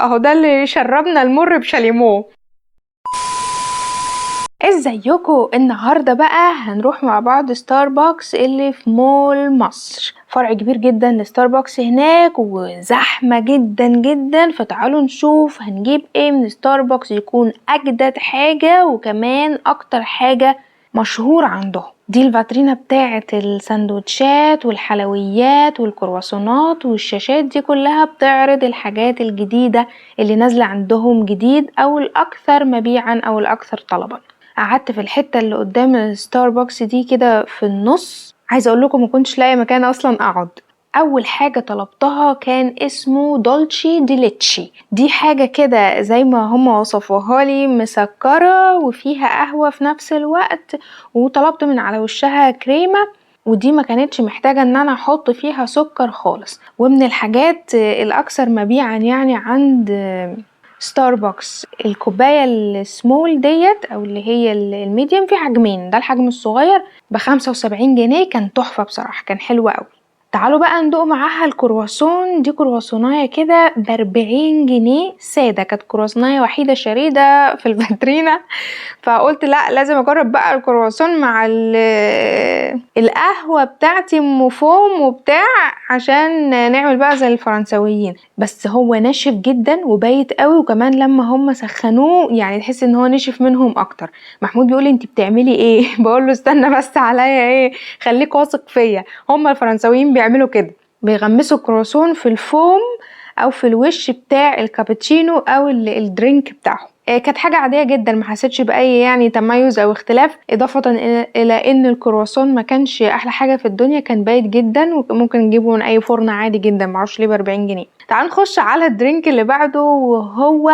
اهو ده اللي شربنا المر بشاليمو. ازيكم؟ النهارده بقى هنروح مع بعض ستاربكس اللي في مول مصر، فرع كبير جدا لستاربكس هناك وزحمه جدا جدا. فتعالوا نشوف هنجيب ايه من ستاربكس يكون اجدد حاجة وكمان اكتر حاجة مشهور عندهم. دي الفاترينا بتاعه السندوتشات والحلويات والكرواسونات، والشاشات دي كلها بتعرض الحاجات الجديدة اللي نازله عندهم جديد او الاكثر مبيعا او الاكثر طلبا. قعدت في الحتة اللي قدام الستاربكس دي كده في النص، عايزه اقول لكم ما كنتش لاقيه مكان اصلا اقعد. اول حاجة طلبتها كان اسمه dulce de leche، دي حاجة كده زي ما هما وصفوها لي، مسكره وفيها قهوة في نفس الوقت، وطلبت من على وشها كريمة، ودي ما كانتش محتاجه ان انا احط فيها سكر خالص. ومن الحاجات الاكثر مبيعا يعني عند ستاربكس الكوباية السمول ديت او اللي هي ال medium، في حجمين، ده الحجم الصغير ب75 جنيه، كان تحفة بصراحة، كان حلو قوي. تعالوا بقى ندوق معاها الكرواسون، دي كرواسونايه كده ب40 جنيه ساده، كانت كرواسونايه وحيده شريده في الفاترينا، فقلت لا لازم اجرب بقى الكرواسون مع القهوة بتاعتي ام فوم وبتاع، عشان نعمل بقى زي الفرنساويين. بس هو ناشف جدا وبايت قوي، وكمان لما هم سخنوه يعني تحس ان هو نشف منهم اكتر. محمود بيقول لي انت بتعملي ايه؟ بقول له استنى بس عليا ايه، خليك واثق فيا، هم الفرنساويين بيعملوا كده، بيغمسوا الكرواسون في الفوم او في الوش بتاع الكابتشينو او ال drink بتاعهم. كانت حاجة عادية جدا، ما حسيتش بأي يعني تميز او اختلاف، اضافة الى ان الكرواسون ما كانش احلى حاجة في الدنيا، كان بايت جدا وممكن نجيبه من اي فرن عادي جدا، معرفش ليه ب40 جنيه. تعالوا نخش على ال drink اللي بعده، وهو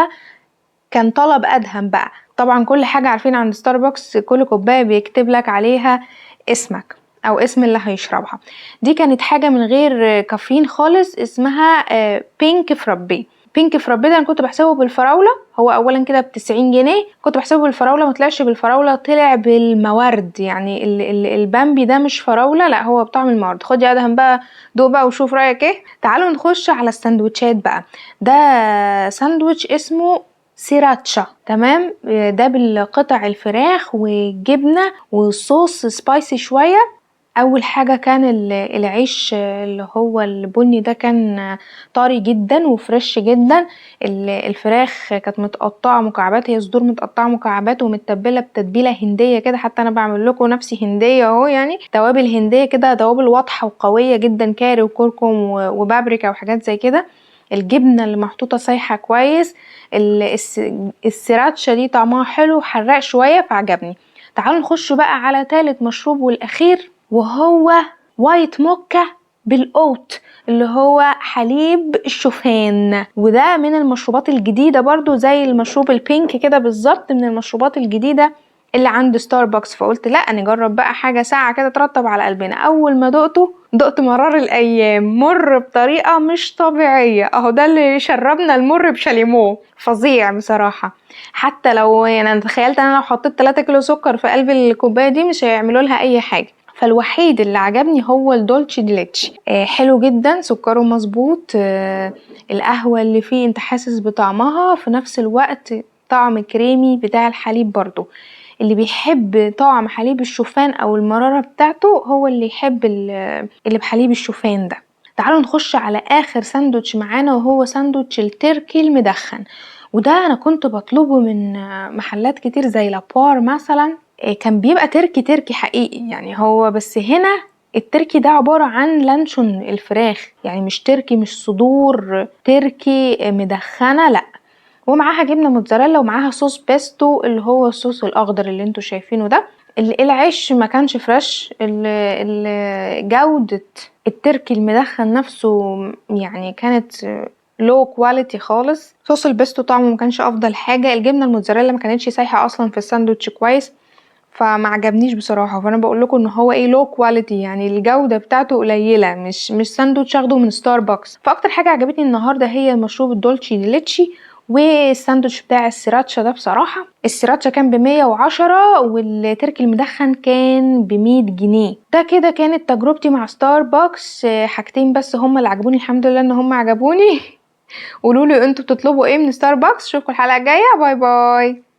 كان طلب ادهم بقى. طبعا كل حاجة عارفين عند ستاربكس كل كوباية بيكتب لك عليها اسمك او اسم اللي هيشربها. دي كانت حاجة من غير كافيين خالص، اسمها pink frappe. pink frappe ده انا كنت بحسبه بالفراولة، هو اولا كده ب90 جنيه، كنت بحسبه بالفراولة، ما طلعش بالفراولة، طلع بالموارد. يعني البامبي ده مش فراولة، لا هو بطعم الموارد. خد يا ادهم بقى دوق بقى وشوف رايك ايه. تعالوا نخش على السندوتشات بقى. ده ساندوتش اسمه سيراتشا، تمام، ده بالقطع الفراخ والجبنة والصوص spicy شوية. اول حاجة كان العيش اللي هو البني ده كان طري جدا و fresh جدا. الفراخ كانت متقطعه مكعبات، هي صدور متقطعه مكعبات ومتبله بتتبيله هنديه كده، حتى انا بعمل لكم نفسي هنديه اهو، يعني توابل هنديه كده، توابل واضحة وقويه جدا، كاري وكركم وبابريكا وحاجات زي كده. الجبنة اللي محطوطة سايحه كويس، السيراتشا دي طعمها حلو حراق شوية فعجبني. تعالوا نخش بقى على تالت مشروب والاخير، وهو white mocha بال oat اللي هو حليب الشوفان، وده من المشروبات الجديدة برضو زي المشروب ال pink كده بالظبط، من المشروبات الجديدة اللي عند ستاربكس. فقلت لا نجرب بقى حاجة ساعة كده ترطب على قلبنا. اول ما دقته دقت مرار الايام، مر بطريقة مش طبيعية، اهو ده اللي شربنا المر بشاليمو، فظيع بصراحة. حتى لو يعني انا تخيلت انا لو حطيت 3 كيلو سكر في قلب الكوباية دي مش هيعملوا لها اي حاجة. فالوحيد اللي عجبني هو ال dulce de leche، حلو جدا، سكره مظبوط، القهوة اللي فيه انت حاسس بطعمها، في نفس الوقت طعم كريمي بتاع الحليب برضو. اللي بيحب طعم حليب الشوفان او المرارة بتاعته هو اللي يحب اللي بحليب الشوفان ده. تعالوا نخش على اخر ساندوتش معانا، وهو ساندوتش التركي المدخن، وده انا كنت بطلبه من محلات كتير زي لابوار مثلا، كان بيبقى تركي تركي حقيقي يعني هو، بس هنا التركي ده عبارة عن لانشون الفراخ، يعني مش تركي، مش صدور تركي مدخنة، لا، ومعاها جبنة موتزاريلا ومعاها صوص بيستو اللي هو الصوص الاخضر اللي انتوا شايفينه ده. العيش ما كانش fresh، جودة التركي المدخن نفسه يعني كانت low quality خالص. صوص البيستو طعمه ما كانش افضل حاجة، الجبنة الموتزاريلا ما كانتش سايحة اصلا في الساندوتش كويس، فما عجبنيش بصراحة. فانا بقول لكم ان هو ايه low quality، يعني الجودة بتاعته قليلة، مش ساندوتش اخده من ستاربكس. فاكتر حاجة عجبتني النهاردة هي مشروب ال dulce de leche والساندوتش بتاع السيراتشا ده. بصراحة السيراتشا كان ب110 والتركي المدخن كان ب100 جنيه. ده كده كانت تجربتي مع ستاربكس، حاجتين بس هم اللي عجبوني الحمد لله ان هم عجبوني. قولوا لي انتوا بتطلبوا ايه من ستاربكس. اشوفكم الحلقة الجاية، bye bye.